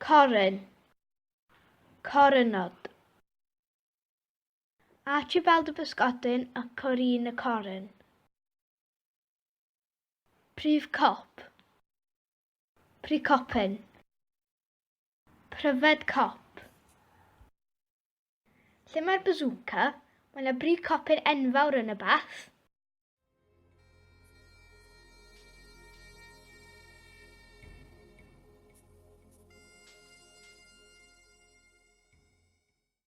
Coryn. Corynod. Archibald y Pysgodyn a Corinne y Coryn. Prif cop. Prycopyn. Pryfed cop. Lle mae'r bazooka? Mae yna bry copyn enfawr yn y bath.